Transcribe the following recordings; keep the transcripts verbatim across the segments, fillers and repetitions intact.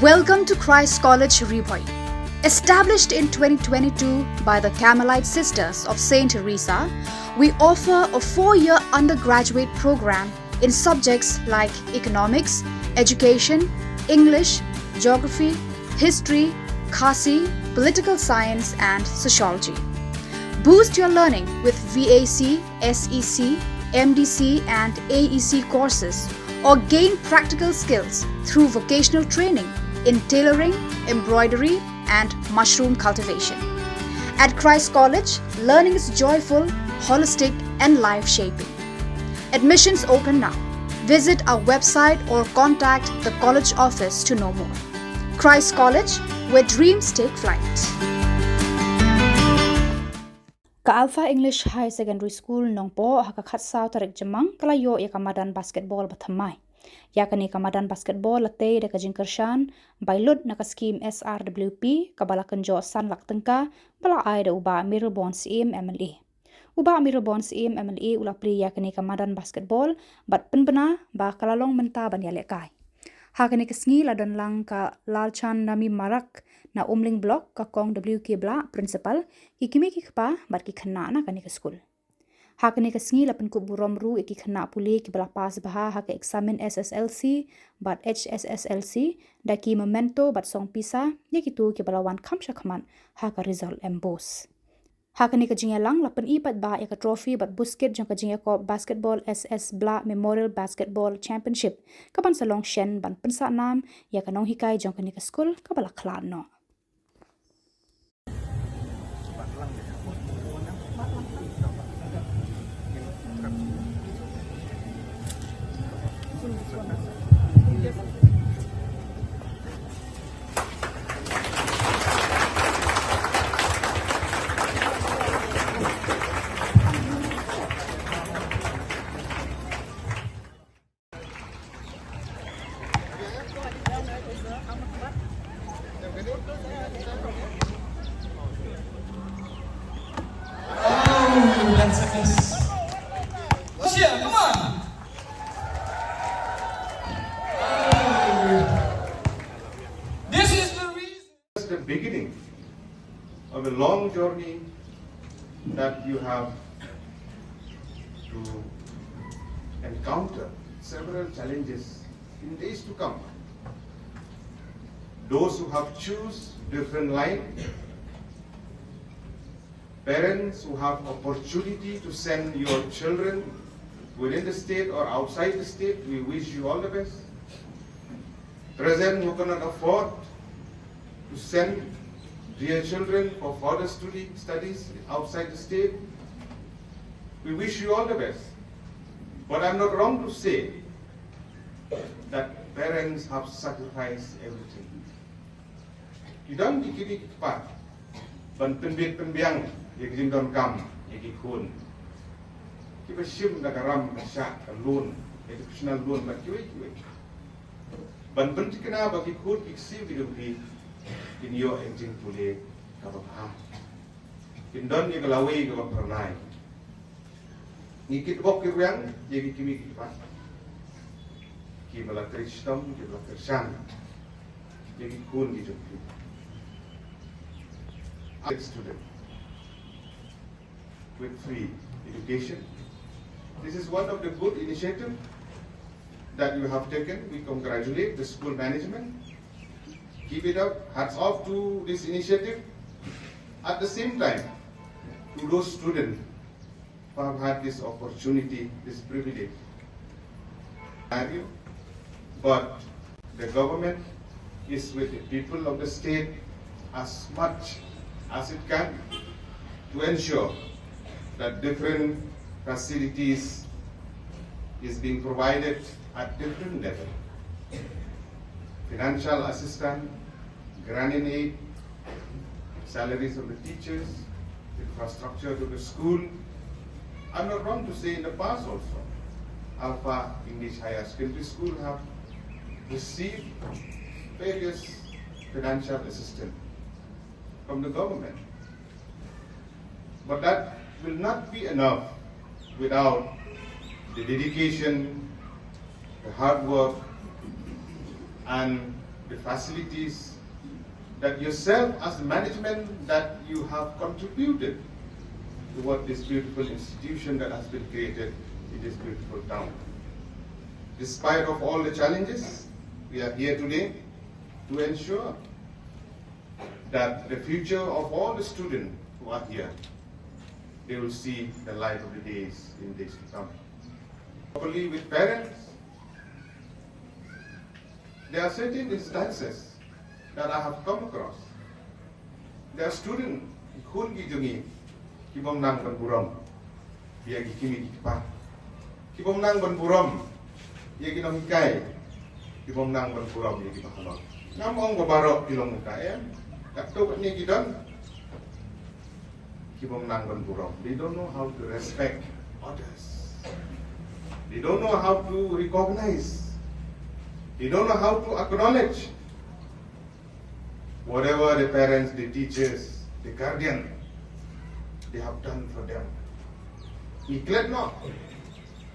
Welcome to Christ College Ri Bhoi. Established in twenty twenty-two by the Carmelite Sisters of Saint Teresa, we offer a four-year undergraduate program in subjects like economics, education, English, geography, history, Khasi, political science, and sociology. Boost your learning with V A C, S E C, M D C, and A E C courses, or gain practical skills through vocational training in tailoring, embroidery, and mushroom cultivation. At Christ College, learning is joyful, holistic, and life shaping. Admissions open now. Visit our website or contact the college office to know more. Christ College, where dreams take flight. Ka Alpha English Higher Secondary School Nongpoh ha ka khatsaw tarik Jymmang ka la ïoh ïa ka madan basketball ba thymmai. Ïa kane ka madan basketball la tei da ka jingkyrshan bai lut na ka skhim S R W P kaba la kynjoh san lak tyngka ba la ai da u Bah Mayralborn Syiem M L A. U Bah Mayralborn Syiem M L A u la plie ïa kane ka madan basketball bad pynbna ba ka la long mynta ban ïalehkai. Ha kane ka sngi la don lang ka Lalchandani Marak na Umling Block, ka Kong W K Blah, Principal, ki kmie ki kpa bad ki khynnah na kane ka skul. Ha kane ka sngi la pynkup burom ruh ïa ki khynnah pule kiba la pass bha ha ka eksamin S S L C bad H S S L C da ki memento bad song pisa ïa kito kiba la wan kham sha khmat ha ka result emboss. Ha kane ka jingïalang la pyni pat ba ïa ka trophy bad buskit jong ka jingïakop basketball S S Blah Memorial Basketball Championship, kaban sa long shen ban pynsah nam ïa ka nonghikai jong kane ka skul kaba la khlad noh. Oh, that's a miss. Come on. This is the reason. Just the beginning of a long journey that you have to encounter several challenges in days to come. Those who have choose different line, parents who have opportunity to send your children within the state or outside the state, we wish you all the best. Present who cannot afford to send their children for further studi-, studies outside the state, we wish you all the best. But I'm not wrong to say that parents have sacrificed everything. Ki don ki kmie ki kpa ban pynbit pynbiang ïa ki jingdonkam ïa ki khun. Kiba shim da ka ram ka shah, ka loan, educational loan bad kiwei kiwei. Ban pynthikna ba ki khun ki ksiew ki jong ki kin ïoh ïa ka jingpule kaba bha. Kin don ïa ka lawei kaba phyrnai. Ngi kitbok kitrwiang ïa ki kmie ki kpa kiba la trei shitom, kiba la kyrshan ïa ki khun ki jong ki. Student with free education. This is one of the good initiative that you have taken. We congratulate the school management. Keep it up. Hats off to this initiative. At the same time, to those students who have had this opportunity, this privilege. But the government is with the people of the state as much as it can to ensure that different facilities is being provided at different level. Financial assistance, grant in aid, salaries of the teachers, infrastructure to the school. I'm not wrong to say in the past also, Alpha English Higher Secondary School have received various financial assistance from the government. But that will not be enough without the dedication, the hard work, and the facilities that yourself as management that you have contributed toward this beautiful institution that has been created in this beautiful town. Despite of all the challenges, we are here today to ensure that the future of all the students who are here, they will see the light of the days in days to come. Properly with parents, there are certain instances that I have come across. There are students, ki khun ki jong ngi, ki bym nang ban burom ïa ki kmie ki kpa. Ki bym nang ban burom ïa ki nonghikai. Ki bym nang ban burom ïa ki bahalor. Ngam ong ba baroh ki long kumta, em. Katto katne ki don. Ki bym nang ban burom. They don't know how to respect others. They don't know how to recognize. They don't know how to acknowledge whatever the parents, the teachers, the guardian, they have done for them. Ngi klet noh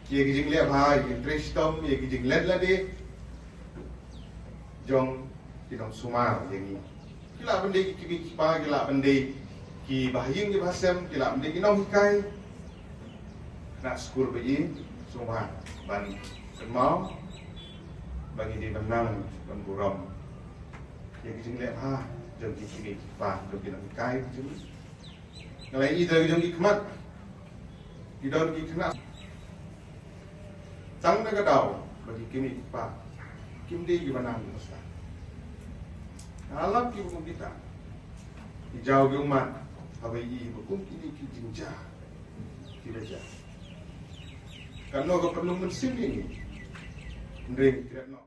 ïa ki jingleh bha, ïa ki trei shitom, ïa ki jingleh lade jong ki nongsumar ïa ngi. Ki lah ban dei ki kmie ki kpa, ki lah ban dei ki bahaïing ki bahasem, ki lah ban dei ki nonghikai. Kane skur ba i sumar ban kynmaw ba ngi dei ban nang ban burom ïa ki jingleh bha jong ki kmie ki kpa, jong ki nonghikai jong ngi. Nga la ïohi da ki jong ki khmat, ki don ki khynnah tang na ka daw ba ki kmie ki kpa kim dei kiba nang kiba sah. Nga lap kiba kum kita, ki jaw ki ummat haba ïohi ba kum kine ki jingjia kiba jia. Katno ka pynlong mynsiem ïa ngi. Hynrei ngi klet noh.